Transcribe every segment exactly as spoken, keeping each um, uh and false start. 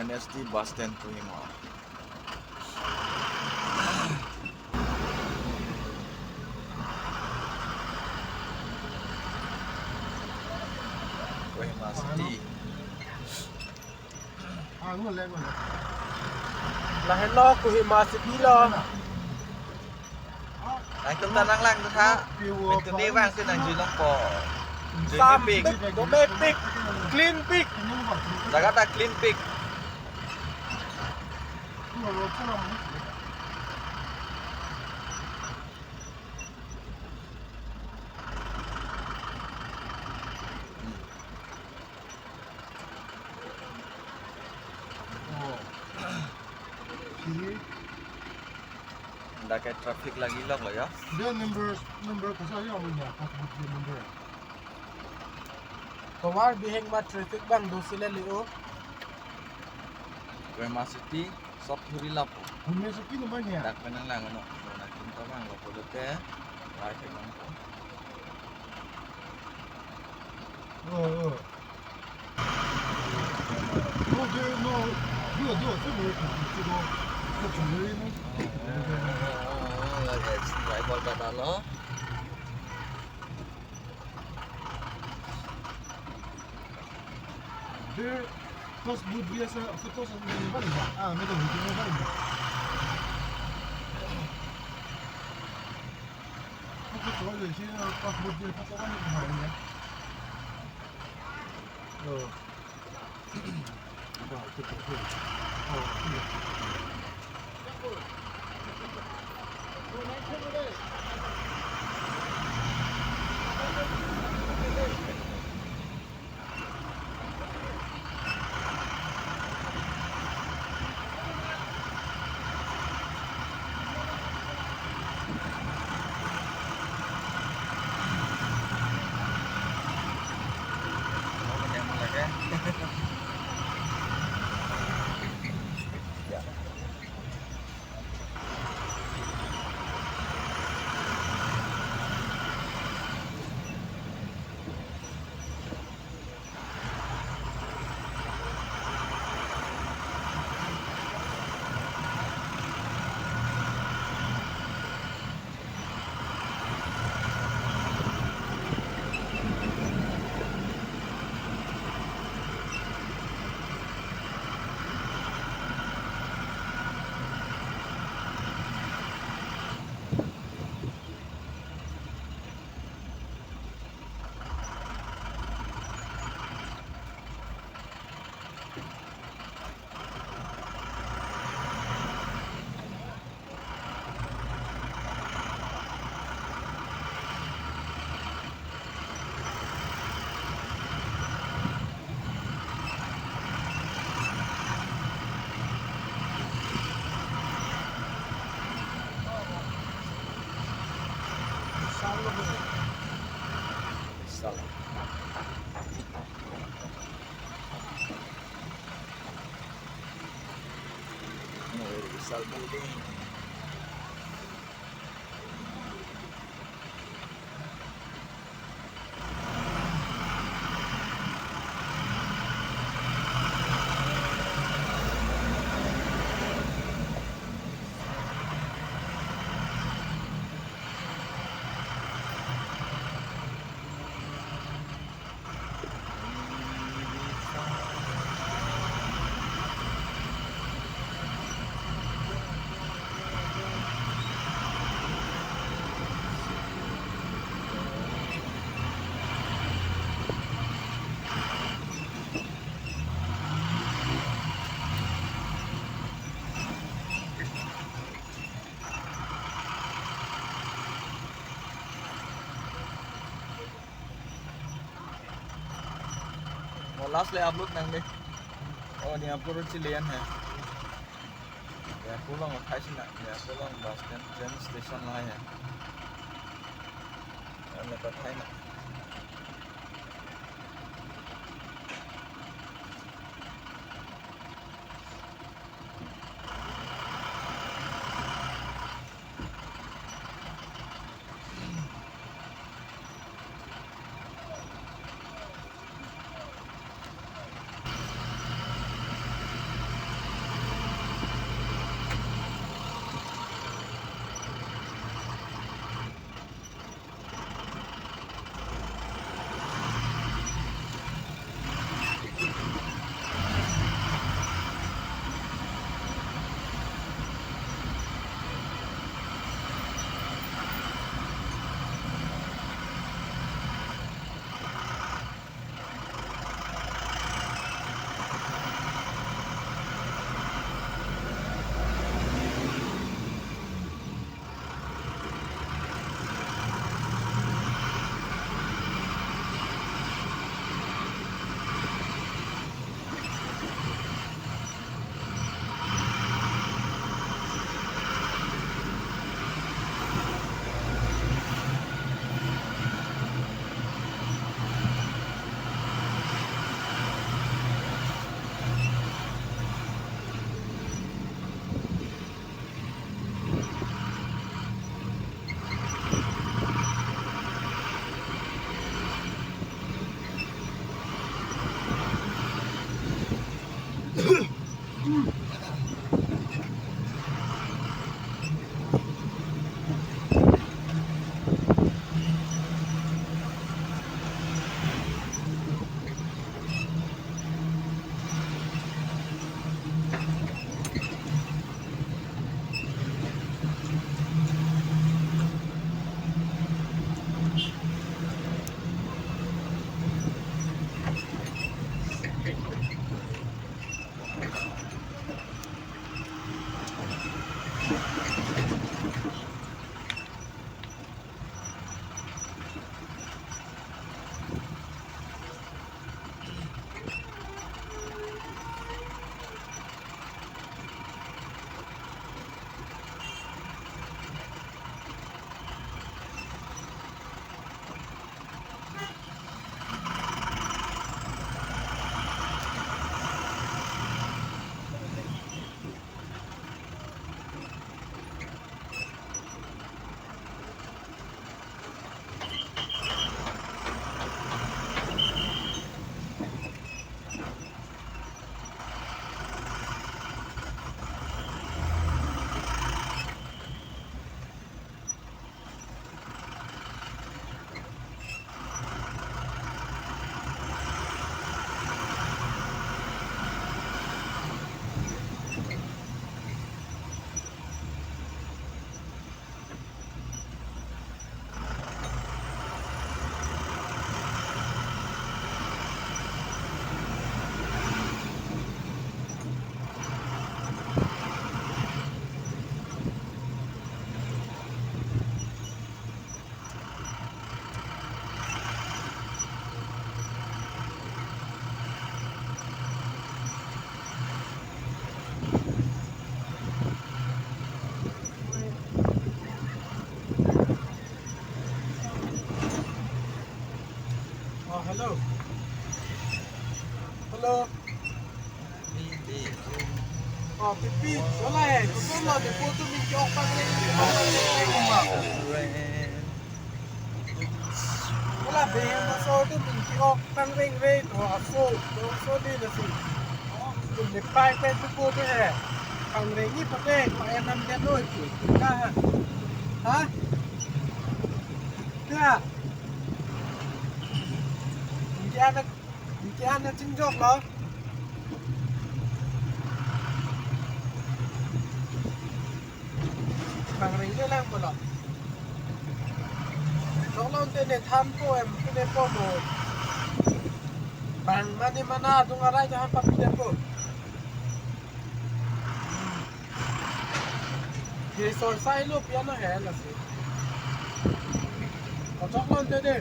N S T bus stand Kohima. Kohima City. Lahelo Kohima City lo. Nangtum ta nanglang tha. Nangtum ne vang si nangji longpo. Sam pik, dome pik, clean pik. Jaga ta clean pik. Oh. Sini. Dak ke traffic lagi lok lo ya. Dia number, number kosa ya, punya, passbook dia number. Tovar bihek ma traffic bang do sile le o. Kohima City, sop thuri lapo. Kohima City number niya. Dak penang lang ano. Nangtum ta vang lo pulote. Lai thek lang po. Oh, oh. No, there, no. Do, do, do, do, do, do, do. Driver ta lo. There, first good view sa, first good view sa, ah, may to, may to, may to. Ako to, eh, siya, first good view, first good view, Oh. Vishal Building. Oh, last le upload nang dei. Oh, ne upload si le an hai. Ne upload long thai si na. Ne upload long bus stand, train station lahai hai. Oh, ne pathai na. Pipi, wala he, kosonlo depo atum ningke-ok pangreng, pangreng, pangreng. Wala behing masor atum ningke-ok pangreng re to aso, to aso di nasi. Tum de pai pen tu po tu he. Pangreng ni pate, pa enam dia noi tu. Ka ha. Ha? Ka. Ningke anak, ningke anak chingjok lo. Pangreng le lang pulo. Toklo te ne thanpo em kene po mo. Bang mane mana adung arai ta han papi po. He sor sai lo piano he lasi. Kotoklo te de.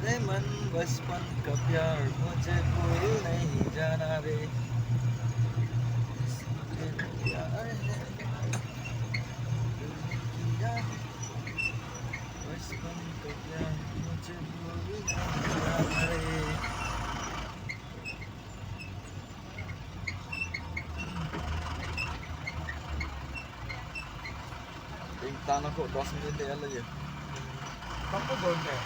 अरे मन बचपन का प्यार मुझे भूल नहीं जाना रे। प्यार है, बचपन का प्यार मुझे भूल नहीं जाना रे। Ingtan ako dos minit ya lagi. Kamu bonde.